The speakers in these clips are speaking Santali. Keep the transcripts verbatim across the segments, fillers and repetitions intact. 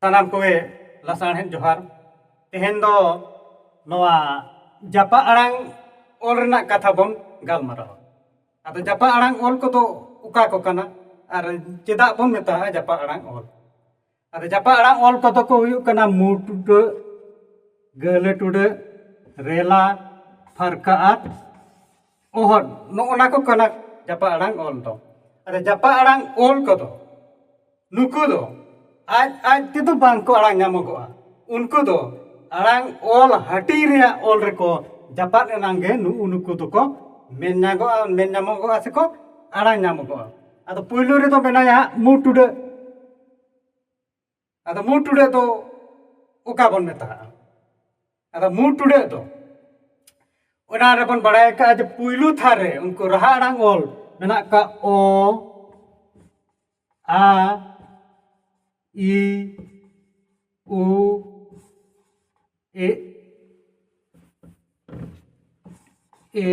ᱥᱟᱱᱟᱢ ᱠᱚᱜᱮ ᱞᱟᱥᱟᱲᱦᱮᱫ ᱡᱚᱦᱟᱨ᱾ ᱛᱮᱦᱮᱧ ᱫᱚ ᱱᱚᱣᱟ ᱡᱟᱯᱟᱜ ᱟᱲᱟᱝ ᱚᱞ ᱨᱮᱱᱟᱜ ᱠᱟᱛᱷᱟ ᱵᱚᱱ ᱜᱟᱞᱢᱟᱨᱟᱣᱟ᱾ ᱟᱫᱚ ᱡᱟᱯᱟᱜ ᱟᱲᱟᱝ ᱚᱞ ᱠᱚᱫᱚ ᱚᱠᱟ ᱠᱚ ᱠᱟᱱᱟ ᱟᱨ ᱪᱮᱫᱟᱜ ᱵᱚᱱ ᱢᱮᱛᱟᱜᱼᱟ ᱡᱟᱯᱟᱜ ᱟᱲᱟᱝ ᱚᱞ? ᱟᱫᱚ ᱡᱟᱯᱟᱜ ᱟᱲᱟᱝ ᱚᱞ ᱠᱚᱫᱚ ᱠᱚ ᱦᱩᱭᱩᱜ ᱠᱟᱱᱟ ᱢᱩ ᱴᱩᱰᱟᱹᱜ, ᱜᱟᱹᱦᱞᱟᱹ ᱴᱩᱰᱟᱹᱜ, ᱨᱮᱞᱟ, ᱯᱷᱟᱨᱠᱟ ᱟᱨ ᱚᱦᱚᱫ᱾ ᱱᱚᱜᱼᱚ ᱱᱟ ᱠᱚ ᱠᱟᱱᱟ ᱡᱟᱯᱟᱜ ᱟᱲᱟᱝ ᱚᱞ ᱫᱚ᱾ ᱟᱫᱚ ᱡᱟᱯᱟᱜ ᱟᱲᱟᱝ ᱚᱞ ᱠᱚᱫᱚ ᱱᱩᱠᱩ ᱫᱚ ᱟᱡ ᱟᱡ ᱛᱮᱫᱚ ᱵᱟᱝ ᱠᱚ ᱟᱲᱟᱝ ᱧᱟᱢᱚᱜᱚᱜᱼᱟ᱾ ᱩᱱᱠᱩ ᱫᱚ ᱟᱲᱟᱝ ᱚᱞ ᱦᱟᱹᱴᱤᱧ ᱨᱮᱭᱟᱜ ᱚᱞ ᱨᱮᱠᱚ ᱡᱟᱯᱟᱜ ᱮᱱᱟᱝ ᱜᱮ ᱱᱩᱜᱼᱩ ᱱᱩᱠᱩ ᱫᱚᱠᱚ ᱢᱮᱱ ᱧᱟᱢᱚᱜᱼᱟ, ᱢᱮᱱ ᱧᱟᱢᱚᱜᱚᱜᱼᱟ ᱥᱮᱠᱚ ᱟᱲᱟᱝ ᱧᱟᱢᱚᱜᱚᱜᱼᱟ᱾ ᱟᱫᱚ ᱯᱳᱭᱞᱳ ᱨᱮᱫᱚ ᱢᱮᱱᱟᱭᱟ ᱦᱟᱸᱜ ᱢᱩ ᱴᱩᱰᱟᱹᱜ᱾ ᱟᱫᱚ ᱢᱩ ᱴᱩᱰᱟᱹᱜ ᱫᱚ ᱚᱠᱟ ᱵᱚᱱ ᱢᱮᱛᱟᱜᱼᱟ? ᱟᱫᱚ ᱢᱩ ᱴᱩᱰᱟᱹᱜ ᱫᱚ ᱚᱱᱟ ᱨᱮᱵᱚᱱ ᱵᱟᱲᱟᱭ ᱟᱠᱟᱫᱼᱟ ᱡᱮ ᱯᱩᱭᱞᱩ ᱛᱷᱟᱨ ᱨᱮ ᱩᱱᱠᱩ ᱨᱟᱦᱟ ᱟᱲᱟᱝ ᱚᱞ ᱢᱮᱱᱟᱜ ᱠᱟᱜ ᱚ, ᱟ, ᱤ, ᱩ, ᱮ, ᱮ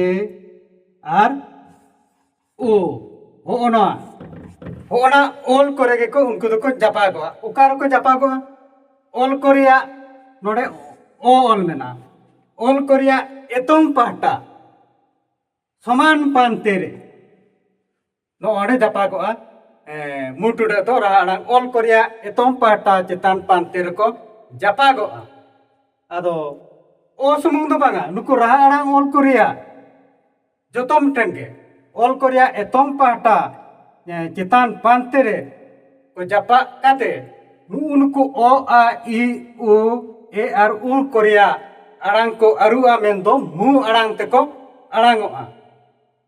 ᱟᱨ ᱳ᱾ ᱦᱚᱸᱜᱼᱚ ᱱᱚᱣᱟ, ᱦᱚᱸᱜᱼᱚ ᱱᱟ ᱚᱞ ᱠᱚᱨᱮ ᱜᱮᱠᱚ ᱩᱱᱠᱩ ᱫᱚᱠᱚ ᱡᱟᱯᱟᱜᱚᱜᱼᱟ᱾ ᱚᱠᱟ ᱨᱮᱠᱚ ᱡᱟᱯᱟᱜᱚᱜᱼᱟ? ᱚᱞ ᱠᱚ ᱨᱮᱭᱟᱜ ᱱᱚᱰᱮ ᱚ ᱚᱞ ᱢᱮᱱᱟᱜᱼᱟ᱾ ᱚᱞ ᱠᱚ ᱨᱮᱭᱟᱜ ᱮᱛᱚᱢ ᱯᱟᱦᱴᱟ ᱥᱚᱢᱟᱱ ᱯᱟᱱᱛᱮ ᱨᱮ ᱱᱚᱜᱼᱚ ᱱᱚᱰᱮ ᱡᱟᱯᱟᱜᱚᱜᱼᱟ᱾ ᱮᱸ, ᱢᱩ ᱴᱩᱰᱟᱹᱜ ᱫᱚ ᱨᱟᱦᱟ ᱟᱲᱟᱝ ᱚᱞ ᱠᱚ ᱨᱮᱭᱟᱜ ᱮᱛᱚᱢ ᱯᱟᱦᱴᱟ ᱪᱮᱛᱟᱱ ᱯᱟᱱᱛᱮ ᱨᱮᱠᱚ ᱡᱟᱯᱟᱜᱚᱜᱼᱟ᱾ ᱟᱫᱚ ᱚ ᱥᱩᱢᱩᱝ ᱫᱚ ᱵᱟᱝᱟ, ᱱᱩᱠᱩ ᱨᱟᱦᱟ ᱟᱲᱟᱝ ᱚᱞ ᱠᱚ ᱨᱮᱭᱟᱜ ᱡᱚᱛᱚᱢ ᱴᱷᱮᱱ ᱜᱮ ᱚᱞ ᱠᱚ ᱨᱮᱭᱟᱜ ᱮᱛᱚᱢ ᱯᱟᱦᱴᱟ, ᱮᱸ, ᱪᱮᱛᱟᱱ ᱯᱟᱱᱛᱮ ᱨᱮ ᱠᱚ ᱡᱟᱯᱟᱜ ᱠᱟᱛᱮ ᱱᱩᱜᱼᱩ ᱱᱩᱠᱩ ᱚ, ᱟ, ᱤ, ᱩ, ᱮ ᱟᱨ ᱩ ᱠᱚ ᱨᱮᱭᱟᱜ ᱟᱲᱟᱝ ᱠᱚ ᱟᱹᱨᱩᱜᱼᱟ, ᱢᱮᱱᱫᱚ ᱢᱩ ᱟᱲᱟᱝ ᱛᱮᱠᱚ ᱟᱲᱟᱝᱚᱜᱼᱟ᱾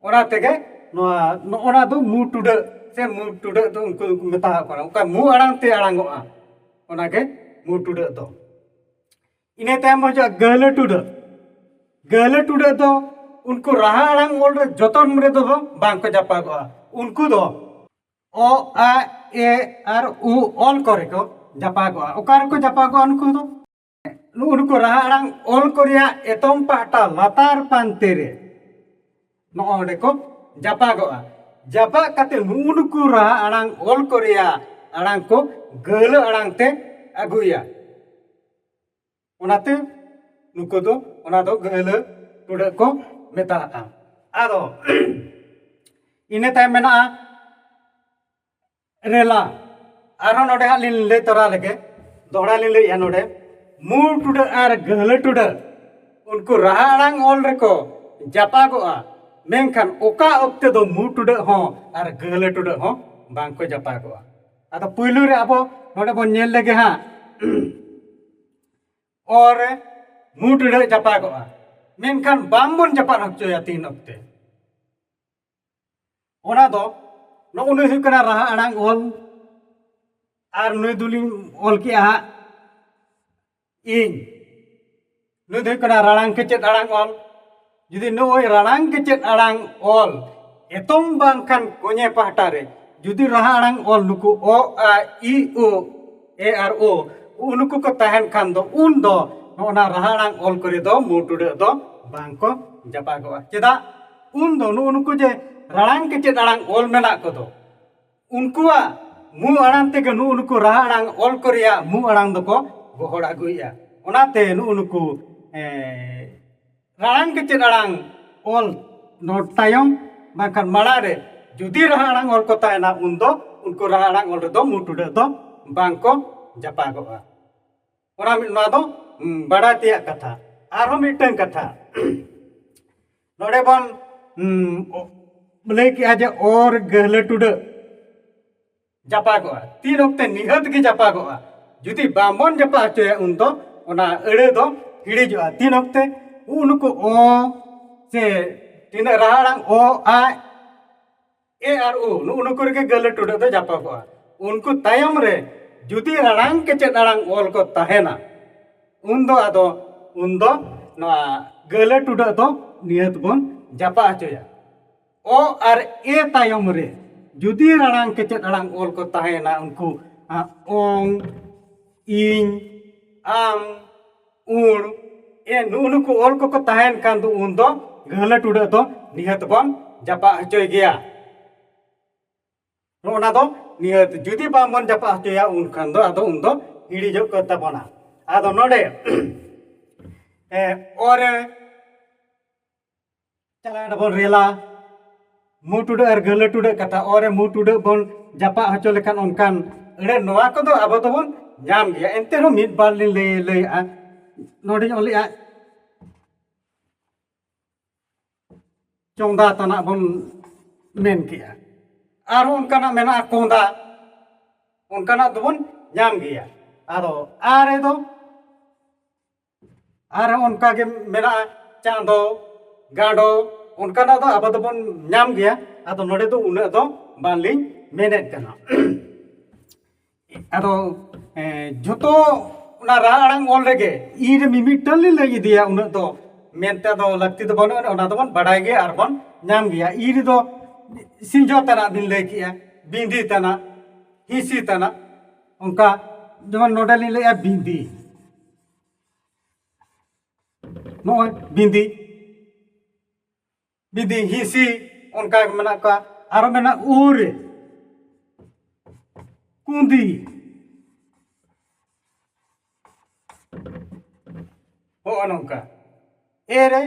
ᱚᱱᱟ ᱛᱮᱜᱮ ᱱᱚᱣᱟ, ᱱᱚᱜᱼᱚᱱᱟ ᱫᱚ ᱢᱩ ᱴᱩᱰᱟᱹᱜ ᱥᱮ ᱢᱩ ᱴᱩᱰᱟᱹᱜ ᱫᱚ ᱩᱱᱠᱩ ᱫᱚᱠᱚ ᱢᱮᱛᱟᱣᱟᱜ ᱠᱟᱱᱟ, ᱚᱱᱠᱟ ᱢᱩ ᱟᱲᱟᱝ ᱛᱮ ᱟᱲᱟᱝᱚᱜᱼᱟ, ᱚᱱᱟᱜᱮ ᱢᱩ ᱴᱩᱰᱟᱹᱜ ᱫᱚ᱾ ᱤᱱᱟᱹ ᱛᱟᱭᱚᱢ ᱦᱤᱡᱩᱜᱼᱟ ᱜᱟᱹᱦᱞᱟᱹ ᱴᱩᱰᱟᱹᱜ᱾ ᱜᱟᱹᱦᱞᱟᱹ ᱴᱩᱰᱟᱹᱜ ᱫᱚ ᱩᱱᱠᱩ ᱨᱟᱦᱟ ᱟᱲᱟᱝ ᱚᱞ ᱨᱮ ᱡᱚᱛᱚᱱ ᱨᱮᱫᱚ ᱵᱟᱝ ᱠᱚ ᱡᱟᱯᱟᱜᱚᱜᱼᱟ᱾ ᱩᱱᱠᱩ ᱫᱚ ᱚ, ᱟ, ᱮ ᱟᱨ ᱩ ᱚᱞ ᱠᱚᱨᱮ ᱠᱚ ᱡᱟᱯᱟᱜᱚᱜᱼᱟ᱾ ᱚᱠᱟ ᱨᱮᱠᱚ ᱡᱟᱯᱟᱜᱚᱜᱼᱟ ᱩᱱᱠᱩ ᱫᱚ? ᱱᱩᱜᱼᱩ ᱱᱩᱠᱩ ᱨᱟᱦᱟ ᱟᱲᱟᱝ ᱚᱞ ᱠᱚ ᱨᱮᱭᱟᱜ ᱮᱛᱚᱢ ᱯᱟᱦᱴᱟ ᱞᱟᱛᱟᱨ ᱯᱟᱱᱛᱮ ᱨᱮ ᱱᱚᱜᱼᱚ ᱱᱚᱰᱮ ᱠᱚ ᱡᱟᱯᱟᱜᱚᱜᱼᱟ᱾ ᱡᱟᱯᱟᱜ ᱠᱟᱛᱮ ᱱᱩᱜᱼᱩ ᱱᱩᱠᱩ ᱨᱟᱦᱟ ᱟᱲᱟᱝ ᱚᱞ ᱠᱚ ᱨᱮᱭᱟᱜ ᱟᱲᱟᱝ ᱠᱚ ᱜᱟᱹᱦᱞᱟᱹ ᱟᱲᱟᱝ ᱛᱮ ᱟᱹᱜᱩᱭᱟ᱾ ᱚᱱᱟᱛᱮ ᱱᱩᱠᱩ ᱫᱚ, ᱚᱱᱟ ᱫᱚ ᱜᱟᱹᱦᱞᱟᱹ ᱴᱩᱰᱟᱹᱜ ᱠᱚ ᱢᱮᱛᱟᱜᱼᱟ᱾ ᱟᱫᱚ ᱤᱱᱟᱹ ᱛᱟᱭᱚᱢ ᱢᱮᱱᱟᱜᱼᱟ ᱨᱮᱞᱟ᱾ ᱟᱨᱦᱚᱸ ᱱᱚᱰᱮ ᱦᱟᱸᱜ ᱞᱤᱧ ᱞᱟᱹᱭ ᱛᱚᱨᱟ ᱞᱮᱜᱮ, ᱫᱚᱦᱲᱟ ᱞᱤᱧ ᱞᱟᱹᱭᱮᱜᱼᱟ ᱱᱚᱰᱮ, ᱢᱩ ᱴᱩᱰᱟᱹᱜ ᱟᱨ ᱜᱟᱹᱦᱞᱟᱹ ᱴᱩᱰᱟᱹᱜ ᱩᱱᱠᱩ ᱨᱟᱦᱟ ᱟᱲᱟᱝ ᱚᱞ ᱨᱮᱠᱚ ᱡᱟᱯᱟᱜᱚᱜᱼᱟ, ᱢᱮᱱᱠᱷᱟᱱ ᱚᱠᱟ ᱚᱠᱛᱮ ᱫᱚ ᱢᱩ ᱴᱩᱰᱟᱹᱜ ᱦᱚᱸ ᱟᱨ ᱜᱟᱹᱦᱞᱟᱹ ᱴᱩᱰᱟᱹᱜ ᱦᱚᱸ ᱵᱟᱝ ᱠᱚ ᱡᱟᱯᱟᱜᱚᱜᱼᱟ᱾ ᱟᱫᱚ ᱯᱩᱭᱞᱩ ᱨᱮ ᱟᱵᱚ ᱱᱚᱰᱮ ᱵᱚᱱ ᱧᱮᱞ ᱞᱮᱜᱮ ᱦᱟᱸᱜ, ᱚ ᱨᱮ ᱢᱩ ᱴᱩᱰᱟᱹᱜ ᱡᱟᱯᱟᱜᱚᱜᱼᱟ, ᱢᱮᱱᱠᱷᱟᱱ ᱵᱟᱝ ᱵᱚᱱ ᱡᱟᱯᱟᱜ ᱦᱚᱪᱚᱭᱟ ᱛᱤᱱ ᱚᱠᱛᱮ᱾ ᱚᱱᱟ ᱫᱚ ᱱᱚᱜᱼᱚ ᱱᱩᱭ ᱦᱩᱭᱩᱜ ᱠᱟᱱᱟ ᱨᱟᱦᱟ ᱟᱲᱟᱝ ᱚᱞ, ᱟᱨ ᱱᱩᱭ ᱫᱚᱞᱤᱧ ᱚᱞ ᱠᱮᱜᱼᱟ ᱦᱟᱸᱜ ᱤᱧ᱾ ᱱᱩᱭ ᱫᱚ ᱦᱩᱭᱩᱜ ᱠᱟᱱᱟ ᱨᱟᱲᱟᱝ ᱠᱮᱪᱮᱫ ᱟᱲᱟᱝ ᱚᱞ᱾ ᱡᱩᱫᱤ ᱱᱚᱜᱼᱚᱭ ᱨᱟᱲᱟᱝ ᱠᱮᱪᱮᱫ ᱟᱲᱟᱝ ᱚᱞ ᱮᱛᱚᱢ ᱵᱟᱝᱠᱷᱟᱱ ᱠᱚᱧᱮ ᱯᱟᱦᱴᱟ ᱨᱮ ᱡᱩᱫᱤ ᱨᱟᱦᱟ ᱟᱲᱟᱝ ᱚᱞ, ᱱᱩᱠᱩ ᱚ, ᱟ, ᱤ, ᱳ, ᱮ ᱟᱨ ᱳ, ᱱᱩᱠᱩ ᱠᱚ ᱛᱟᱦᱮᱱ ᱠᱷᱟᱱ ᱫᱚ, ᱩᱱ ᱫᱚ ᱱᱚᱜᱼᱚ ᱱᱟ ᱨᱟᱦᱟ ᱟᱲᱟᱝ ᱚᱞ ᱠᱚᱨᱮ ᱫᱚ ᱢᱩ ᱴᱩᱰᱟᱹᱜ ᱫᱚ ᱵᱟᱝ ᱠᱚ ᱡᱟᱯᱟᱜᱚᱜᱼᱟ᱾ ᱪᱮᱫᱟᱜ? ᱩᱱ ᱫᱚ ᱱᱩᱜᱼᱩ ᱱᱩᱠᱩ ᱡᱮ ᱨᱟᱲᱟᱝ ᱠᱮᱪᱮᱫ ᱟᱲᱟᱝ ᱚᱞ ᱢᱮᱱᱟᱜ ᱠᱚᱫᱚ, ᱩᱱᱠᱩᱣᱟᱜ ᱢᱩ ᱟᱲᱟᱝ ᱛᱮᱜᱮ ᱱᱩᱜᱼᱩ ᱱᱩᱠᱩ ᱨᱟᱦᱟ ᱟᱲᱟᱝ ᱚᱞ ᱠᱚ ᱨᱮᱭᱟᱜ ᱢᱩ ᱟᱲᱟᱝ ᱫᱚᱠᱚ ᱜᱚᱦᱚᱲ ᱟᱹᱜᱩᱭᱮᱫᱼᱟ᱾ ᱚᱱᱟᱛᱮ ᱱᱩᱜᱼᱩ ᱱᱩᱠᱩ, ᱮ, ᱨᱟᱲᱟᱝ ᱠᱮᱪᱮᱫ ᱟᱲᱟᱝ ᱚᱞ ᱱᱚ ᱛᱟᱭᱚᱢ ᱵᱟᱝᱠᱷᱟᱱ ᱢᱟᱲᱟᱝ ᱨᱮ ᱡᱩᱫᱤ ᱨᱟᱦᱟ ᱟᱲᱟᱝ ᱚᱞ ᱠᱚ ᱛᱟᱦᱮᱱᱟ, ᱩᱱᱫᱚ ᱩᱱᱠᱩ ᱨᱟᱦᱟ ᱟᱲᱟᱝ ᱚᱞ ᱨᱮᱫᱚ ᱢᱩ ᱴᱩᱰᱟᱹᱜ ᱫᱚ ᱵᱟᱝ ᱠᱚ ᱡᱟᱯᱟᱜᱚᱜᱼᱟ᱾ ᱚᱱᱟ ᱢᱤᱫ, ᱱᱚᱣᱟ ᱫᱚ, ᱩᱢ, ᱵᱟᱲᱟᱭ ᱛᱮᱭᱟᱜ ᱠᱟᱛᱷᱟ᱾ ᱟᱨᱦᱚᱸ ᱢᱤᱫᱴᱟᱝ ᱠᱟᱛᱷᱟ, ᱱᱚᱰᱮ ᱵᱚᱱ, ᱩᱢ, ᱚ-, ᱞᱟᱹᱭ ᱠᱮᱜᱼᱟ ᱡᱮ ᱚ ᱨᱮ ᱜᱟᱹᱦᱞᱟᱹ ᱴᱩᱰᱟᱹᱜ ᱡᱟᱯᱟᱜᱚᱜᱼᱟ, ᱛᱤᱱ ᱚᱠᱛᱮ ᱱᱤᱦᱟᱹᱛ ᱜᱮ ᱡᱟᱯᱟᱜᱚᱜᱼᱟ᱾ ᱡᱩᱫᱤ ᱵᱟᱝᱵᱚᱱ ᱡᱟᱯᱟᱜ ᱦᱚᱪᱚᱭᱟ, ᱩᱱᱫᱚ ᱚᱱᱟ ᱟᱹᱲᱟᱹ ᱫᱚ ᱦᱤᱲᱤᱡᱚᱜᱼᱟ᱾ ᱛᱤᱱ ᱚᱠᱛᱮ ᱩᱱᱠᱩ ᱚ ᱥᱮ ᱛᱤᱱᱟᱹᱜ ᱨᱟᱦᱟ ᱟᱲᱟᱝ ᱚ, ᱟ, ᱮ ᱟᱨ ᱳ, ᱱᱩᱜᱼᱩ ᱱᱩᱠᱩ ᱨᱮᱜᱮ ᱜᱟᱹᱦᱞᱟᱹ ᱴᱩᱰᱟᱹᱜ ᱫᱚ ᱡᱟᱯᱟᱜᱚᱜᱼᱟ᱾ ᱩᱱᱠᱩ ᱛᱟᱭᱚᱢ ᱨᱮ ᱡᱩᱫᱤ ᱨᱟᱲᱟᱝ ᱠᱮᱪᱮᱫ ᱟᱲᱟᱝ ᱚᱞ ᱠᱚ ᱛᱟᱦᱮᱱᱟ, ᱩᱱᱫᱚ ᱟᱫᱚ, ᱩᱱᱫᱚ ᱱᱚᱣᱟ ᱜᱟᱹᱦᱞᱟᱹ ᱴᱩᱰᱟᱹᱜ ᱫᱚ ᱱᱤᱦᱟᱹᱛ ᱵᱚᱱ ᱡᱟᱯᱟᱜ ᱦᱚᱪᱚᱭᱟ᱾ ᱚ ᱟᱨ ᱮ ᱛᱟᱭᱚᱢ ᱨᱮ ᱡᱩᱫᱤ ᱨᱟᱲᱟᱝ ᱠᱮᱪᱮᱫ ᱟᱲᱟᱝ ᱚᱞ ᱠᱚ ᱛᱟᱦᱮᱱᱟ, ᱩᱱᱠᱩ, ᱟ, ᱚᱝ, ᱤᱧ, ᱟᱢ, ᱩᱬ, ᱮ, ᱱᱩᱜᱼᱩ ᱱᱩᱠᱩ ᱚᱞ ᱠᱚᱠᱚ ᱛᱟᱦᱮᱱ ᱠᱷᱟᱱ ᱫᱚ ᱩᱱ ᱫᱚ ᱜᱟᱹᱦᱞᱟᱹ ᱴᱩᱰᱟᱹᱜ ᱫᱚ ᱱᱤᱦᱟᱹᱛ ᱵᱚᱱ ᱡᱟᱯᱟᱜ ᱦᱚᱪᱚᱭ ᱜᱮᱭᱟ᱾ ᱱᱚᱜᱼᱚ ᱱᱟ ᱫᱚ ᱱᱤᱦᱟᱹᱛ, ᱡᱩᱫᱤ ᱵᱟᱝᱵᱚᱱ ᱡᱟᱯᱟᱜ ᱦᱚᱪᱚᱭᱟ ᱩᱱ ᱠᱷᱟᱱ ᱫᱚ ᱟᱫᱚ ᱩᱱ ᱫᱚ ᱦᱤᱲᱤᱧᱚᱜ ᱠᱟᱱ ᱛᱟᱵᱚᱱᱟ᱾ ᱟᱫᱚ ᱱᱚᱰᱮ ᱮ, ᱚᱨᱮ ᱪᱟᱞᱟᱣ ᱮᱱᱟᱵᱚᱱ ᱨᱮᱞᱟ, ᱢᱩ ᱴᱩᱰᱟᱹᱜ ᱟᱨ ᱜᱟᱹᱦᱞᱟᱹ ᱴᱩᱰᱟᱹᱜ ᱠᱟᱛᱷᱟ, ᱚᱨᱮ ᱢᱩ ᱴᱩᱰᱟᱹᱜ ᱵᱚᱱ ᱡᱟᱯᱟᱜ ᱦᱚᱪᱚ ᱞᱮᱠᱷᱟᱱ ᱚᱱᱠᱟᱱ ᱟᱹᱲᱟᱹ ᱱᱚᱣᱟ ᱠᱚᱫᱚ ᱟᱵᱚ ᱫᱚᱵᱚᱱ ᱧᱟᱢ ᱜᱮᱭᱟ᱾ ᱮᱱᱛᱮ ᱨᱮᱦᱚᱸ ᱢᱤᱫ ᱵᱟᱨ ᱞᱤᱧ ᱞᱟᱹᱭ, ᱞᱟᱹᱭᱮᱜᱼᱟ᱾ ᱱᱚᱰᱮᱧ ᱚᱞᱮᱜᱼᱟ, ᱪᱚᱸᱫᱟ ᱛᱟᱱᱟᱜ ᱵᱚᱱ ᱢᱮᱱ ᱠᱮᱜᱼᱟ᱾ ᱟᱨᱦᱚᱸ ᱚᱱᱠᱟᱱᱟᱜ ᱢᱮᱱᱟᱜᱼᱟ, ᱠᱚᱸᱫᱟ, ᱚᱱᱠᱟᱱᱟᱜ ᱫᱚᱵᱚᱱ ᱧᱟᱢ ᱜᱮᱭᱟ᱾ ᱟᱫᱚ ᱟᱨᱮ ᱫᱚ ᱟᱨᱦᱚᱸ ᱚᱱᱠᱟ ᱜᱮ ᱢᱮᱱᱟᱜᱼᱟ, ᱪᱟᱸᱫᱚ, ᱜᱟᱸᱰᱚ, ᱚᱱᱠᱟᱱᱟᱜ ᱫᱚ ᱟᱵᱚ ᱫᱚᱵᱚᱱ ᱧᱟᱢ ᱜᱮᱭᱟ᱾ ᱟᱫᱚ ᱱᱚᱰᱮ ᱫᱚ ᱩᱱᱟᱹᱜ ᱫᱚ ᱵᱟᱝᱞᱤᱧ ᱢᱮᱱᱮᱫ ᱠᱟᱱᱟ᱾ ᱟᱫᱚ ᱮ, ᱡᱷᱚᱛᱚ ᱚᱱᱟ ᱨᱟᱦᱟ ᱟᱲᱟᱝ ᱚᱞ ᱨᱮᱜᱮ ᱤ ᱨᱮ ᱢᱤᱢᱤᱫᱴᱟᱝ ᱞᱤᱧ ᱞᱟᱹᱭ ᱤᱫᱤᱭᱟ, ᱩᱱᱟᱹᱜ ᱫᱚ ᱢᱮᱱᱛᱮ ᱫᱚ ᱞᱟᱹᱠᱛᱤ ᱫᱚ ᱵᱟᱹᱱᱩᱜᱼᱟ, ᱚᱱᱟ ᱫᱚᱵᱚᱱ ᱵᱟᱰᱟᱭ ᱜᱮᱭᱟ ᱟᱨ ᱵᱚᱱ ᱧᱟᱢ ᱜᱮᱭᱟ᱾ ᱤ ᱨᱮᱫᱚ ᱥᱤᱸᱡᱚ ᱛᱟᱱᱟᱜ ᱵᱤᱱ ᱞᱟᱹᱭ ᱠᱮᱜᱼᱟ, ᱵᱤᱸᱫᱤ ᱛᱟᱱᱟᱜ, ᱦᱤᱸᱥᱤ ᱛᱟᱱᱟᱜ, ᱚᱱᱠᱟ ᱡᱮᱢᱚᱱ ᱱᱚᱰᱮ ᱞᱤᱧ ᱞᱟᱹᱭᱮᱜᱼᱟ ᱵᱤᱸᱫᱤ, ᱱᱚᱜᱼᱚᱭ ᱵᱤᱸᱫᱤ, ᱵᱤᱸᱫᱤ, ᱦᱤᱸᱥᱤ, ᱚᱱᱠᱟ ᱜᱮ ᱢᱮᱱᱟᱜ ᱠᱚᱣᱟ᱾ ᱟᱨᱚ ᱢᱮᱱᱟᱜ ᱩᱨ, ᱠᱩᱸᱫᱤ, ᱦᱚᱸᱜᱼᱚ ᱱᱚᱝᱠᱟ᱾ ᱮ ᱨᱮ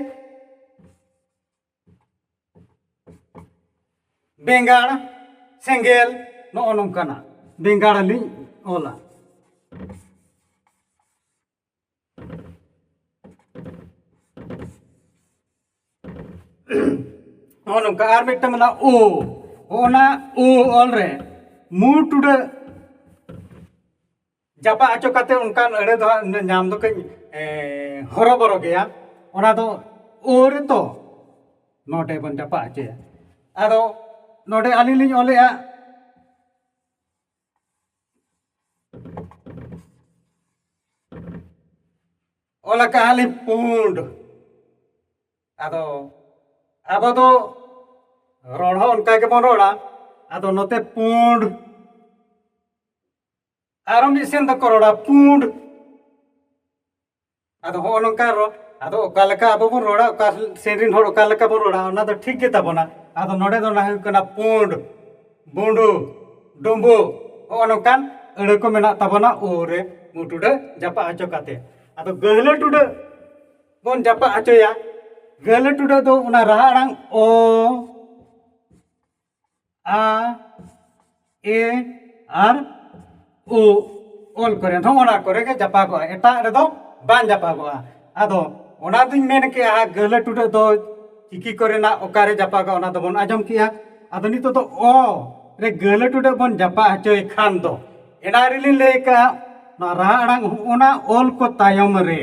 ᱵᱮᱸᱜᱟᱲ, ᱥᱮᱸᱜᱮᱞ, ᱱᱚᱜᱼᱚ ᱱᱚᱝᱠᱟᱱᱟᱜ ᱵᱮᱸᱜᱟᱲ ᱞᱤᱧ ᱚᱞᱟ᱾ ᱱᱚᱜᱼᱚ ᱱᱚᱝᱠᱟ᱾ ᱟᱨ ᱢᱤᱫᱴᱟᱝ ᱢᱮᱱᱟᱜᱼᱟ ᱳ᱾ ᱚᱱᱟ ᱳ ᱚᱞ ᱨᱮ ᱢᱩ ᱴᱩᱰᱟᱹᱜ ᱡᱟᱯᱟᱜ ᱦᱚᱪᱚ ᱠᱟᱛᱮ ᱚᱱᱠᱟᱱ ᱟᱹᱲᱟᱹ ᱫᱚ ᱦᱟᱸᱜ ᱧᱟᱢ ᱫᱚ ᱠᱟᱹᱡ, ᱮ, ᱦᱚᱨᱚᱵᱚᱨᱚ ᱜᱮᱭᱟ᱾ ᱚᱱᱟ ᱫᱚ ᱳ ᱨᱮᱛᱚ ᱱᱚᱰᱮ ᱵᱚᱱ ᱡᱟᱯᱟᱜ ᱦᱚᱪᱚᱭᱟ᱾ ᱟᱫᱚ ᱱᱚᱰᱮ ᱟᱹᱞᱤᱧ ᱞᱤᱧ ᱚᱞᱮᱜᱼᱟ, ᱚᱞ ᱟᱠᱟᱜᱼᱟ ᱞᱤᱧ ᱯᱩᱸᱰ᱾ ᱟᱫᱚ ᱟᱵᱚ ᱫᱚ ᱨᱚᱲ ᱦᱚᱸ ᱚᱱᱠᱟ ᱜᱮᱵᱚᱱ ᱨᱚᱲᱟ᱾ ᱟᱫᱚ ᱱᱚᱛᱮ ᱯᱩᱸᱰ, ᱟᱨᱚ ᱢᱤᱫ ᱥᱮᱱ ᱫᱚᱠᱚ ᱨᱚᱲᱟ ᱯᱩᱸᱰ᱾ ᱟᱫᱚ ᱦᱚᱸᱜᱼᱚ ᱱᱚᱝᱠᱟ ᱨᱚᱲ, ᱟᱫᱚ ᱚᱠᱟ ᱞᱮᱠᱟ ᱟᱵᱚ ᱵᱚᱱ ᱨᱚᱲᱟ, ᱚᱠᱟ ᱥᱮᱱ ᱨᱮᱱ ᱦᱚᱲ ᱚᱠᱟ ᱞᱮᱠᱟ ᱵᱚᱱ ᱨᱚᱲᱟ, ᱚᱱᱟ ᱫᱚ ᱴᱷᱤᱠ ᱜᱮ ᱛᱟᱵᱚᱱᱟ᱾ ᱟᱫᱚ ᱱᱚᱰᱮ ᱫᱚ ᱚᱱᱟ ᱦᱩᱭᱩᱜ ᱠᱟᱱᱟ ᱯᱩᱸᱰ, ᱵᱩᱸᱰᱩ, ᱰᱩᱸᱵᱩ, ᱦᱚᱸᱜᱼᱚ ᱱᱚᱝᱠᱟᱱ ᱟᱹᱲᱟᱹ ᱠᱚ ᱢᱮᱱᱟᱜ ᱛᱟᱵᱚᱱᱟ ᱳ ᱨᱮ ᱢᱩ ᱴᱩᱰᱟᱹᱜ ᱡᱟᱯᱟᱜ ᱦᱚᱪᱚ ᱠᱟᱛᱮ᱾ ᱟᱫᱚ ᱜᱟᱹᱦᱞᱟᱹ ᱴᱩᱰᱟᱹᱜ ᱵᱚᱱ ᱡᱟᱯᱟᱜ ᱦᱚᱪᱚᱭᱟ᱾ ᱜᱟᱹᱦᱞᱟᱹ ᱴᱩᱰᱟᱹᱜ ᱫᱚ ᱚᱱᱟ ᱨᱟᱦᱟ ᱟᱲᱟᱝ ᱚ, ᱟ, ᱮ ᱟᱨ ᱩ ᱚᱞ ᱠᱚᱨᱮ, ᱱᱚᱜᱼᱚ ᱱᱟ ᱠᱚᱨᱮ ᱜᱮ ᱡᱟᱯᱟᱜᱚᱜᱼᱟ, ᱮᱴᱟᱜ ᱨᱮᱫᱚ ᱵᱟᱝ ᱡᱟᱯᱟᱜᱚᱜᱼᱟ᱾ ᱟᱫᱚ ᱚᱱᱟ ᱫᱩᱧ ᱢᱮᱱ ᱠᱮᱜᱼᱟ, ᱜᱟᱹᱦᱞᱟᱹ ᱴᱩᱰᱟᱹᱜ ᱫᱚ ᱪᱤᱠᱤ ᱠᱚᱨᱮᱱᱟᱜ ᱚᱠᱟᱨᱮ ᱡᱟᱯᱟᱜᱚᱜᱼᱟ, ᱚᱱᱟ ᱫᱚᱵᱚᱱ ᱟᱸᱡᱚᱢ ᱠᱮᱜᱼᱟ᱾ ᱟᱫᱚ ᱱᱤᱛᱚᱜ ᱫᱚ ᱚ ᱨᱮ ᱜᱟᱹᱦᱞᱟᱹ ᱴᱩᱰᱟᱹᱜ ᱵᱚᱱ ᱡᱟᱯᱟᱜ ᱦᱚᱪᱚᱭ ᱠᱷᱟᱱ ᱫᱚ, ᱮᱱᱟ ᱨᱮᱞᱤᱧ ᱞᱟᱹᱭ ᱠᱟᱜᱼᱟ, ᱱᱚᱣᱟ ᱨᱟᱦᱟ ᱟᱲᱟᱝ ᱚᱱᱟ ᱚᱞ ᱠᱚ ᱛᱟᱭᱚᱢ ᱨᱮ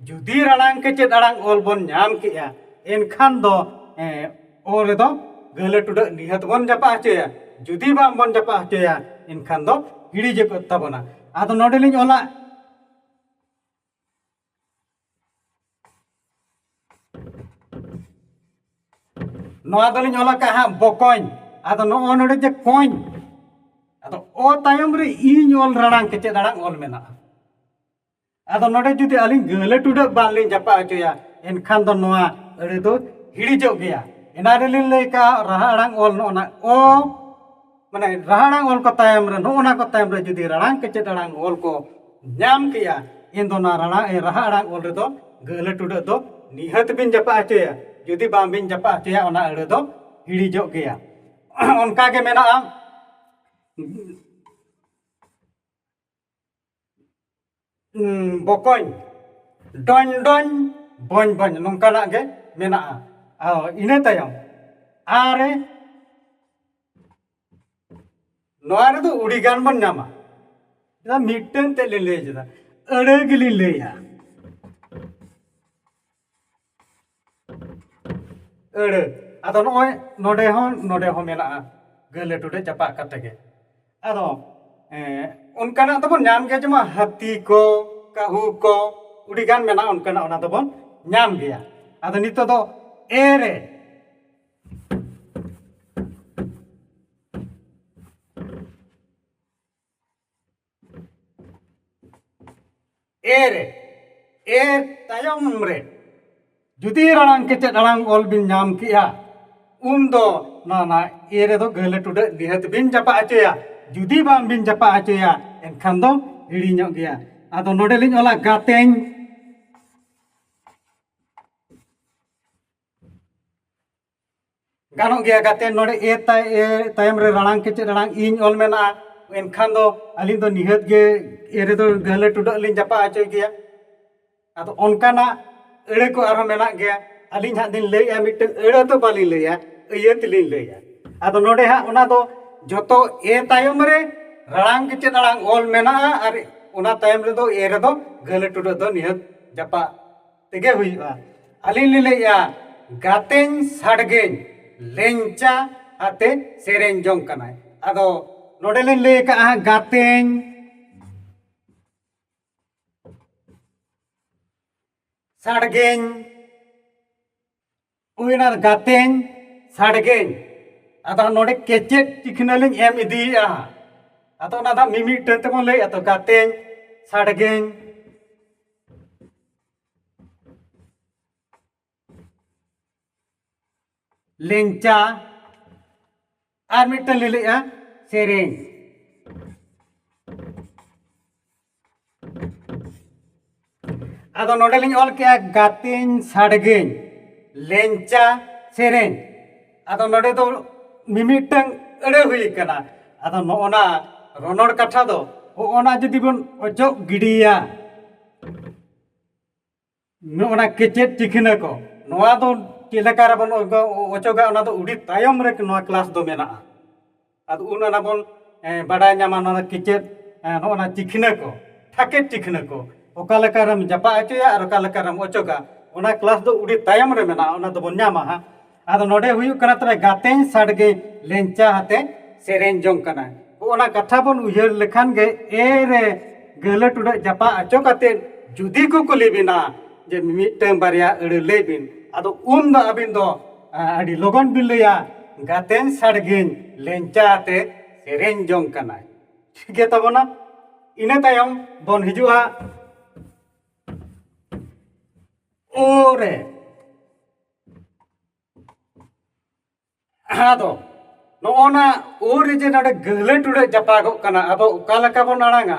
ᱡᱩᱫᱤ ᱨᱟᱲᱟᱝ ᱠᱮᱪᱮᱫ ᱟᱲᱟᱝ ᱚᱞ ᱵᱚᱱ ᱧᱟᱢ ᱠᱮᱜᱼᱟ, ᱮᱱᱠᱷᱟᱱ ᱫᱚ, ᱮᱸ, ᱚ ᱨᱮᱫᱚ ᱜᱟᱹᱦᱞᱟᱹ ᱴᱩᱰᱟᱹᱜ ᱱᱤᱦᱟᱹᱛ ᱵᱚᱱ ᱡᱟᱯᱟᱜ ᱦᱚᱪᱚᱭᱟ᱾ ᱡᱩᱫᱤ ᱵᱟᱝ ᱵᱚᱱ ᱡᱟᱯᱟᱜ ᱦᱚᱪᱚᱭᱟ, ᱮᱱᱠᱷᱟᱱ ᱫᱚ ᱦᱤᱲᱤᱡᱚᱜ ᱛᱟᱵᱚᱱᱟ᱾ ᱟᱫᱚ ᱱᱚᱰᱮ ᱞᱤᱧ ᱚᱞᱟ, ᱱᱚᱣᱟ ᱫᱚᱞᱤᱧ ᱚᱞ ᱟᱠᱟᱫ ᱦᱟᱸᱜ ᱵᱚᱠᱚᱧ᱾ ᱟᱫᱚ ᱱᱚᱜᱼᱚ ᱱᱚᱰᱮ ᱡᱮ ᱠᱚᱧ, ᱟᱫᱚ ᱚ ᱛᱟᱭᱚᱢ ᱨᱮ ᱤᱧ ᱚᱞ ᱨᱟᱲᱟᱝ ᱠᱮᱪᱮᱫ ᱟᱲᱟᱝ ᱚᱞ ᱢᱮᱱᱟᱜᱼᱟ᱾ ᱟᱫᱚ ᱱᱚᱰᱮ ᱡᱩᱫᱤ ᱟᱹᱞᱤᱧ ᱜᱟᱹᱦᱞᱟᱹ ᱴᱩᱰᱟᱹᱜ ᱵᱟᱝ ᱞᱤᱧ ᱡᱟᱯᱟᱜ ᱦᱚᱪᱚᱭᱟ, ᱮᱱᱠᱷᱟᱱ ᱫᱚ ᱱᱚᱣᱟ ᱟᱹᱲᱟᱹ ᱫᱚ ᱦᱤᱲᱤᱡᱚᱜ ᱜᱮᱭᱟ᱾ ᱮᱱᱟ ᱨᱮᱞᱤᱧ ᱞᱟᱹᱭ ᱠᱟᱜᱼᱟ, ᱨᱟᱦᱟ ᱟᱲᱟᱝ ᱚᱞ ᱱᱚᱜᱼᱚ ᱱᱟ ᱚ, ᱢᱟᱱᱮ ᱨᱟᱦᱟ ᱟᱲᱟᱝ ᱚᱞ ᱠᱚ ᱛᱟᱭᱚᱢ ᱨᱮ, ᱱᱚᱜᱼᱚ ᱱᱟ ᱠᱚ ᱛᱟᱭᱚᱢ ᱨᱮ ᱡᱩᱫᱤ ᱨᱟᱲᱟᱝ ᱠᱮᱪᱮᱫ ᱟᱲᱟᱝ ᱚᱞ ᱠᱚ ᱧᱟᱢ ᱠᱮᱜᱼᱟ, ᱮᱱ ᱫᱚ ᱚᱱᱟ ᱨᱟᱲᱟᱝ, ᱮ, ᱨᱟᱦᱟ ᱟᱲᱟᱝ ᱚᱞ ᱨᱮᱫᱚ ᱜᱟᱹᱦᱞᱟᱹ ᱴᱩᱰᱟᱹᱜ ᱫᱚ ᱱᱤᱦᱟᱹᱛ ᱵᱤᱱ ᱡᱟᱯᱟᱜ ᱦᱚᱪᱚᱭᱟ᱾ ᱡᱩᱫᱤ ᱵᱟᱝ ᱵᱤᱱ ᱡᱟᱯᱟᱜ ᱦᱚᱪᱚᱭᱟ, ᱚᱱᱟ ᱟᱹᱲᱟᱹ ᱫᱚ ᱦᱤᱲᱤᱡᱚᱜ ᱜᱮᱭᱟ᱾ ᱚᱱᱠᱟ ᱜᱮ ᱢᱮᱱᱟᱜᱼᱟ᱾ ᱩᱸ, ᱵᱚᱠᱚᱧ, ᱰᱚᱧ ᱰᱚᱧ, ᱵᱚᱧ ᱵᱚᱧ, ᱱᱚᱝᱠᱟᱱᱟᱜ ᱜᱮ ᱢᱮᱱᱟᱜᱼᱟ᱾ ᱟᱨ ᱤᱱᱟᱹ ᱛᱟᱭᱚᱢ ᱟᱨᱮ, ᱱᱚᱣᱟ ᱨᱮᱫᱚ ᱩᱰᱤ ᱜᱟᱱ ᱵᱚᱱ ᱧᱟᱢᱟ᱾ ᱪᱮᱫᱟᱜ ᱢᱤᱫᱴᱟᱹᱝ ᱛᱮᱫ ᱞᱤᱧ ᱞᱟᱹᱭ ᱠᱮᱫᱟ, ᱟᱹᱲᱟᱹ ᱜᱮᱞᱤᱧ ᱞᱟᱹᱭᱟ᱾ ᱟᱹᱲᱟᱹ᱾ ᱟᱫᱚ ᱱᱚᱜᱼᱚᱭ ᱱᱚᱰᱮ ᱦᱚᱸ, ᱱᱚᱰᱮ ᱦᱚᱸ ᱢᱮᱱᱟᱜᱼᱟ, ᱜᱟᱹᱦᱞᱟᱹ ᱴᱩᱰᱟᱹᱜ ᱪᱟᱯᱟᱜ ᱠᱟᱛᱮ ᱜᱮ᱾ ᱟᱫᱚ, ᱮᱸ, ᱚᱱᱠᱟᱱᱟᱜ ᱫᱚᱵᱚᱱ ᱧᱟᱢ ᱜᱮᱭᱟ, ᱡᱮᱢᱚᱱ ᱦᱟᱹᱛᱤ ᱠᱚ, ᱠᱟᱹᱦᱩ ᱠᱚ, ᱟᱹᱰᱤ ᱜᱟᱱ ᱢᱮᱱᱟᱜᱼᱟ ᱚᱱᱠᱟᱱᱟᱜ, ᱚᱱᱟ ᱫᱚᱵᱚᱱ ᱧᱟᱢ ᱜᱮᱭᱟ᱾ ᱟᱫᱚ ᱱᱤᱛᱚᱜ ᱫᱚ ᱮ ᱨᱮ, ᱮ ᱨᱮ, ᱮ ᱛᱟᱭᱚᱢ ᱨᱮ ᱡᱩᱫᱤ ᱨᱟᱲᱟᱝ ᱠᱮᱪᱮᱫ ᱟᱲᱟᱝ ᱚᱞ ᱵᱤᱱ ᱧᱟᱢ ᱠᱮᱜᱼᱟ, ᱩᱱ ᱫᱚ ᱱᱚᱣᱟ ᱱᱟ ᱮ ᱨᱮᱫᱚ ᱜᱟᱹᱦᱞᱟᱹ ᱴᱩᱰᱟᱹᱜ ᱱᱤᱦᱟᱹᱛ ᱵᱤᱱ ᱡᱟᱯᱟᱜ ᱦᱚᱪᱚᱭᱟ᱾ ᱡᱩᱫᱤ ᱵᱟᱝ ᱵᱤᱱ ᱡᱟᱯᱟᱜ ᱦᱚᱪᱚᱭᱟ, ᱮᱱᱠᱷᱟᱱ ᱫᱚ ᱦᱤᱲᱤᱧᱚᱜ ᱜᱮᱭᱟ᱾ ᱟᱫᱚ ᱱᱚᱰᱮ ᱞᱤᱧ ᱚᱞᱟ ᱜᱟᱛᱮᱧ᱾ ᱜᱟᱱᱚᱜ ᱜᱮᱭᱟ ᱜᱟᱛᱮ, ᱱᱚᱰᱮ ᱮ ᱛᱟᱭ-, ᱮ ᱛᱟᱭᱚᱢ ᱨᱮ ᱨᱟᱲᱟᱝ ᱠᱮᱪᱮᱫ ᱟᱲᱟᱝ ᱤᱧ ᱚᱞ ᱢᱮᱱᱟᱜᱼᱟ, ᱮᱱᱠᱷᱟᱱ ᱫᱚ ᱟᱹᱞᱤᱧ ᱫᱚ ᱱᱤᱦᱟᱹᱛ ᱜᱮ ᱮ ᱨᱮᱫᱚ ᱜᱟᱹᱦᱞᱟᱹ ᱴᱩᱰᱟᱹᱜ ᱞᱤᱧ ᱡᱟᱯᱟᱜ ᱦᱚᱪᱚᱭ ᱜᱮᱭᱟ᱾ ᱟᱫᱚ ᱚᱱᱠᱟᱱᱟᱜ ᱟᱹᱲᱟᱹ ᱠᱚ ᱟᱨᱦᱚᱸ ᱢᱮᱱᱟᱜ ᱜᱮᱭᱟ᱾ ᱟᱹᱞᱤᱧ ᱦᱟᱸᱜ ᱞᱤᱧ ᱞᱟᱹᱭᱮᱜᱼᱟ, ᱢᱤᱫᱴᱟᱝ ᱟᱹᱲᱟᱹ ᱫᱚ ᱵᱟᱹᱞᱤᱧ ᱞᱟᱹᱭᱟ, ᱟᱹᱭᱟᱹᱛ ᱞᱤᱧ ᱞᱟᱹᱭᱟ᱾ ᱟᱫᱚ ᱱᱚᱰᱮ ᱦᱟᱸᱜ ᱚᱱᱟ ᱫᱚ ᱡᱚᱛᱚ ᱮ ᱛᱟᱭᱚᱢ ᱨᱮ ᱨᱟᱲᱟᱝ ᱠᱮᱪᱮᱫ ᱟᱲᱟᱝ ᱚᱞ ᱢᱮᱱᱟᱜᱼᱟ, ᱟᱨ ᱚᱱᱟ ᱛᱟᱭᱚᱢ ᱨᱮᱫᱚ ᱮ ᱨᱮᱫᱚ ᱜᱟᱹᱦᱞᱟᱹ ᱴᱩᱰᱟᱹᱜ ᱫᱚ ᱱᱤᱦᱟᱹᱛ ᱡᱟᱯᱟᱜ ᱛᱮᱜᱮ ᱦᱩᱭᱩᱜᱼᱟ᱾ ᱟᱹᱞᱤᱧ ᱞᱤᱧ ᱞᱟᱹᱭᱮᱜᱼᱟ, ᱜᱟᱛᱮᱧ ᱥᱟᱰᱜᱮᱧ ᱞᱮᱝᱪᱟ ᱟᱛᱮ ᱥᱮᱨᱮᱧ ᱡᱚᱝ ᱠᱟᱱᱟᱭ᱾ ᱟᱫᱚ ᱱᱚᱰᱮ ᱞᱤᱧ ᱞᱟᱹᱭ ᱟᱠᱟᱫᱼᱟ ᱦᱟᱸᱜ, ᱜᱟᱛᱮᱧ ᱥᱟᱰᱜᱮᱧ, ᱦᱩᱭᱱᱟ ᱜᱟᱛᱮᱧ ᱥᱟᱰᱜᱮᱧ᱾ ᱟᱫᱚ ᱱᱚᱰᱮ ᱠᱮᱪᱮᱫ ᱪᱤᱠᱷᱱᱟᱹ ᱞᱤᱧ ᱮᱢ ᱤᱫᱤᱭᱮᱫᱼᱟ᱾ ᱟᱫᱚ ᱚᱱᱟ ᱫᱚ ᱢᱤᱢᱤᱫᱴᱟᱹᱝ ᱛᱮᱵᱚᱱ ᱞᱟᱹᱭᱮᱫᱼᱟ ᱛᱚ, ᱜᱟᱛᱮᱧ ᱥᱟᱰᱜᱮᱧ ᱞᱮᱝᱪᱟ, ᱟᱨ ᱢᱤᱫᱴᱟᱹᱝ ᱞᱤᱧ ᱞᱟᱹᱭᱮᱫᱼᱟ ᱥᱮᱨᱮᱧ᱾ ᱟᱫᱚ ᱱᱚᱰᱮ ᱞᱤᱧ ᱚᱞ ᱠᱮᱜᱼᱟ ᱜᱟᱛᱮᱧ ᱥᱟᱰᱜᱮᱧ ᱞᱮᱝᱪᱟ ᱥᱮᱨᱮᱧ᱾ ᱟᱫᱚ ᱱᱚᱰᱮ ᱫᱚ ᱢᱤᱢᱤᱫᱴᱟᱹᱝ ᱟᱹᱲᱟᱹ ᱦᱩᱭ ᱠᱟᱱᱟ᱾ ᱟᱫᱚ ᱱᱚᱜᱼᱚ ᱱᱟ ᱨᱚᱱᱚᱲ ᱠᱟᱛᱷᱟ ᱫᱚ ᱦᱚᱸᱜᱼᱚ ᱱᱟ ᱡᱩᱫᱤ ᱵᱚᱱ ᱚᱪᱚᱜ ᱜᱤᱰᱤᱭᱟ, ᱱᱚᱜᱼᱚ ᱱᱟ ᱠᱮᱪᱮᱫ ᱪᱤᱠᱷᱱᱟᱹ ᱠᱚ, ᱱᱚᱣᱟ ᱫᱚ ᱪᱮᱫ ᱞᱮᱠᱟ ᱨᱮᱵᱚᱱ ᱚᱪᱚᱜᱟ, ᱚᱱᱟ ᱫᱚ ᱟᱹᱰᱤ ᱛᱟᱭᱚᱢ ᱨᱮ ᱱᱚᱣᱟ ᱠᱞᱟᱥ ᱫᱚ ᱢᱮᱱᱟᱜᱼᱟ᱾ ᱟᱫᱚ ᱩᱱ ᱚᱱᱟ ᱵᱚᱱ, ᱮ, ᱵᱟᱰᱟᱭ ᱧᱟᱢᱟ ᱱᱚᱣᱟ ᱠᱮᱪᱮᱫ, ᱮ, ᱱᱚᱜᱼᱚ ᱱᱟ ᱪᱤᱠᱷᱱᱟᱹ ᱠᱚ, ᱴᱷᱟᱠᱮᱫ ᱪᱤᱠᱷᱱᱟᱹ ᱠᱚ, ᱚᱠᱟ ᱞᱮᱠᱟ ᱨᱮᱢ ᱡᱟᱯᱟᱜ ᱦᱚᱪᱚᱭᱟ ᱟᱨ ᱚᱠᱟ ᱞᱮᱠᱟ ᱨᱮᱢ ᱚᱪᱚᱜᱟ, ᱚᱱᱟ ᱠᱞᱟᱥ ᱫᱚ ᱟᱹᱰᱤ ᱛᱟᱭᱚᱢ ᱨᱮ ᱢᱮᱱᱟᱜᱼᱟ, ᱚᱱᱟ ᱫᱚᱵᱚᱱ ᱧᱟᱢᱟ ᱦᱟᱸᱜ᱾ ᱟᱫᱚ ᱱᱚᱰᱮ ᱦᱩᱭᱩᱜ ᱠᱟᱱᱟ ᱛᱚᱵᱮ ᱜᱟᱛᱮᱧ ᱥᱟᱰᱜᱮ ᱞᱮᱝᱪᱟ ᱟᱛᱮ ᱥᱮᱨᱮᱧ ᱡᱚᱝ ᱠᱟᱱᱟᱭ᱾ ᱚᱱᱟ ᱠᱟᱛᱷᱟ ᱵᱚᱱ ᱩᱭᱦᱟᱹᱨ ᱞᱮᱠᱷᱟᱱ ᱜᱮ, ᱮ ᱨᱮ ᱜᱟᱹᱦᱞᱟᱹ ᱴᱩᱰᱟᱹᱜ ᱡᱟᱯᱟᱜ ᱚᱪᱚ ᱠᱟᱛᱮ ᱡᱩᱫᱤ ᱠᱚ ᱠᱩᱞᱤ ᱵᱤᱱᱟ ᱡᱮ ᱢᱤᱫᱴᱟᱝ ᱵᱟᱨᱭᱟ ᱟᱹᱲᱟᱹ ᱞᱟᱹᱭ ᱵᱤᱱ, ᱟᱫᱚ ᱩᱱ ᱫᱚ ᱟᱹᱵᱤᱱ ᱫᱚ, ᱟ, ᱟᱹᱰᱤ ᱞᱚᱜᱚᱱ ᱵᱤᱱ ᱞᱟᱹᱭᱟ, ᱜᱟᱛᱮᱧ ᱥᱟᱰᱜᱮᱧ ᱞᱮᱝᱪᱟ ᱟᱛᱮ ᱥᱮᱨᱮᱧ ᱡᱚᱝ ᱠᱟᱱᱟᱭ᱾ ᱴᱷᱤᱠ ᱜᱮ ᱛᱟᱵᱚᱱᱟ᱾ ᱤᱱᱟᱹ ᱛᱟᱭᱚᱢ ᱵᱚᱱ ᱦᱤᱡᱩᱜᱼᱟ ᱳ ᱨᱮ᱾ ᱟᱫᱚ ᱱᱚᱜᱼᱚ ᱱᱟ ᱳ ᱨᱮ ᱡᱮ ᱱᱚᱰᱮ ᱜᱟᱹᱦᱞᱟᱹ ᱴᱩᱰᱟᱹᱜ ᱡᱟᱯᱟᱜᱚᱜ ᱠᱟᱱᱟ, ᱟᱵᱚ ᱚᱠᱟ ᱞᱮᱠᱟ ᱵᱚᱱ ᱟᱲᱟᱝᱟ?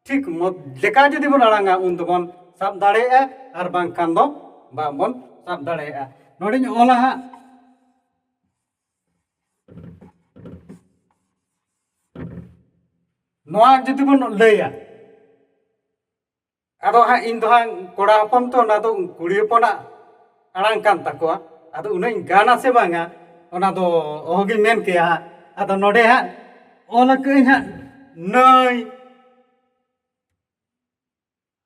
ᱴᱷᱤᱠ ᱢᱚ-, ᱞᱮᱠᱟ ᱡᱩᱫᱤ ᱵᱚᱱ ᱟᱲᱟᱝᱟ, ᱩᱱ ᱫᱚᱵᱚᱱ ᱥᱟᱵ ᱫᱟᱲᱮᱭᱟᱜᱼᱟ, ᱟᱨ ᱵᱟᱝᱠᱷᱟᱱ ᱫᱚ ᱵᱟᱝᱵᱚᱱ ᱥᱟᱵ ᱫᱟᱲᱮᱭᱟᱜᱼᱟ᱾ ᱱᱚᱰᱮᱧ ᱚᱞᱟ ᱦᱟᱸᱜ, ᱱᱚᱣᱟ ᱡᱩᱫᱤ ᱵᱚᱱ ᱞᱟᱹᱭᱟ, ᱟᱫᱚ ᱦᱟᱸᱜ ᱤᱧ ᱫᱚ ᱦᱟᱸᱜ ᱠᱚᱲᱟ ᱦᱚᱯᱚᱱ ᱛᱚ, ᱚᱱᱟ ᱫᱚ ᱠᱩᱲᱤ ᱦᱚᱯᱚᱱᱟᱜ ᱟᱲᱟᱝ ᱠᱟᱱ ᱛᱟᱠᱚᱣᱟ᱾ ᱟᱫᱚ ᱩᱱᱟᱹᱜ ᱤᱧ ᱜᱟᱱᱟ ᱥᱮ ᱵᱟᱝᱟ, ᱚᱱᱟ ᱫᱚ ᱚᱦᱚᱜᱤᱧ ᱢᱮᱱ ᱠᱮᱭᱟ ᱦᱟᱸᱜ᱾ ᱟᱫᱚ ᱱᱚᱰᱮ ᱦᱟᱸᱜ ᱚᱞ ᱟᱠᱟᱫᱟᱹᱧ ᱦᱟᱸᱜ ᱱᱟᱹᱭ᱾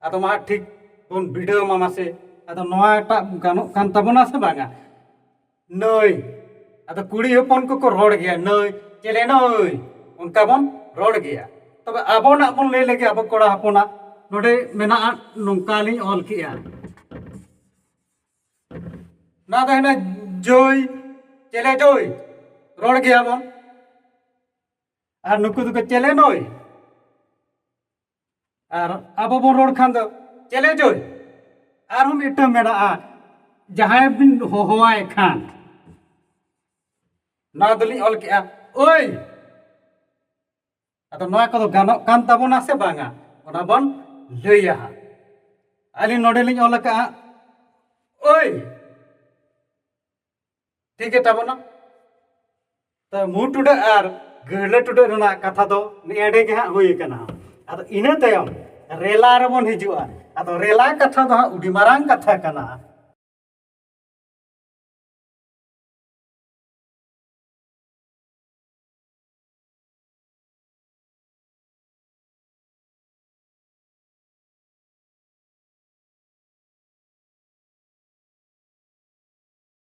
ᱟᱫᱚ ᱢᱟ ᱦᱟᱸᱜ ᱴᱷᱤᱠ ᱵᱚᱱ ᱵᱤᱰᱟᱹᱣ ᱢᱟ ᱢᱟᱥᱮ, ᱟᱫᱚ ᱱᱚᱣᱟᱴᱟᱜ ᱜᱟᱱᱚᱜ ᱠᱟᱱ ᱛᱟᱵᱚᱱᱟ ᱥᱮ ᱵᱟᱝᱟ? ᱱᱟᱹᱭ᱾ ᱟᱫᱚ ᱠᱩᱲᱤ ᱦᱚᱯᱚᱱ ᱠᱚᱠᱚ ᱨᱚᱲ ᱜᱮᱭᱟ, "ᱱᱟᱹᱭ, ᱪᱮᱞᱮ ᱱᱟᱹᱭ", ᱚᱱᱠᱟ ᱵᱚᱱ ᱨᱚᱲ ᱜᱮᱭᱟ᱾ ᱛᱚᱵᱮ ᱟᱵᱚᱱᱟᱜ ᱵᱚᱱ ᱞᱟᱹᱭ ᱞᱮᱜᱮ, ᱟᱵᱚ ᱠᱚᱲᱟ ᱦᱚᱯᱚᱱᱟᱜ᱾ ᱱᱚᱰᱮ ᱢᱮᱱᱟᱜᱼᱟ, ᱱᱚᱝᱠᱟ ᱞᱤᱧ ᱚᱞ ᱠᱮᱜᱼᱟ, ᱱᱚᱣᱟ ᱫᱚ ᱦᱮᱱᱟᱜ ᱡᱳᱭ, ᱪᱮᱞᱮ ᱡᱳᱭ, ᱨᱚᱲ ᱜᱮᱭᱟ ᱵᱚᱱ᱾ ᱟᱨ ᱱᱩᱠᱩ ᱫᱚᱠᱚ ᱪᱮᱞᱮ ᱱᱳᱭ᱾ ᱟᱨ ᱟᱵᱚ ᱵᱚᱱ ᱨᱚᱲ ᱠᱷᱟᱱ ᱫᱚ ᱪᱮᱞᱮ ᱡᱳᱭ᱾ ᱟᱨᱦᱚᱸ ᱢᱤᱫᱴᱟᱝ ᱢᱮᱱᱟᱜᱼᱟ, ᱡᱟᱦᱟᱸᱭ ᱵᱤᱱ ᱦᱚᱦᱚᱣᱟᱭ ᱠᱷᱟᱱ, ᱱᱚᱣᱟ ᱫᱚᱞᱤᱧ ᱚᱞ ᱠᱮᱜᱼᱟ, "ᱳᱭ"᱾ ᱟᱫᱚ ᱱᱚᱣᱟ ᱠᱚᱫᱚ ᱜᱟᱱᱚᱜ ᱠᱟᱱ ᱛᱟᱵᱚᱱᱟ ᱥᱮ ᱵᱟᱝᱟ, ᱚᱱᱟ ᱵᱚᱱ ᱞᱟᱹᱭᱟ ᱦᱟᱸᱜ᱾ ᱟᱹᱞᱤᱧ ᱱᱚᱰᱮ ᱞᱤᱧ ᱚᱞ ᱟᱠᱟᱜᱼᱟ, "ᱳᱭ", ᱴᱷᱤᱠ ᱜᱮ ᱛᱟᱵᱚᱱᱟ᱾ ᱛᱚ ᱢᱩ ᱴᱩᱰᱟᱹᱜ ᱟᱨ ᱜᱟᱹᱦᱞᱟᱹ ᱴᱩᱰᱟᱹᱜ ᱨᱮᱱᱟᱜ ᱠᱟᱛᱷᱟ ᱫᱚ ᱱᱮᱰᱮ ᱜᱮ ᱦᱟᱸᱜ ᱦᱩᱭ ᱟᱠᱟᱱᱟ᱾ ᱟᱫᱚ ᱤᱱᱟᱹ ᱛᱟᱭᱚᱢ ᱨᱮᱞᱟ ᱨᱮᱵᱚᱱ ᱦᱤᱡᱩᱜᱼᱟ᱾ ᱟᱫᱚ ᱨᱮᱞᱟ ᱠᱟᱛᱷᱟ ᱫᱚ ᱦᱟᱸᱜ ᱟᱹᱰᱤ ᱢᱟᱨᱟᱝ ᱠᱟᱛᱷᱟ ᱠᱟᱱᱟ᱾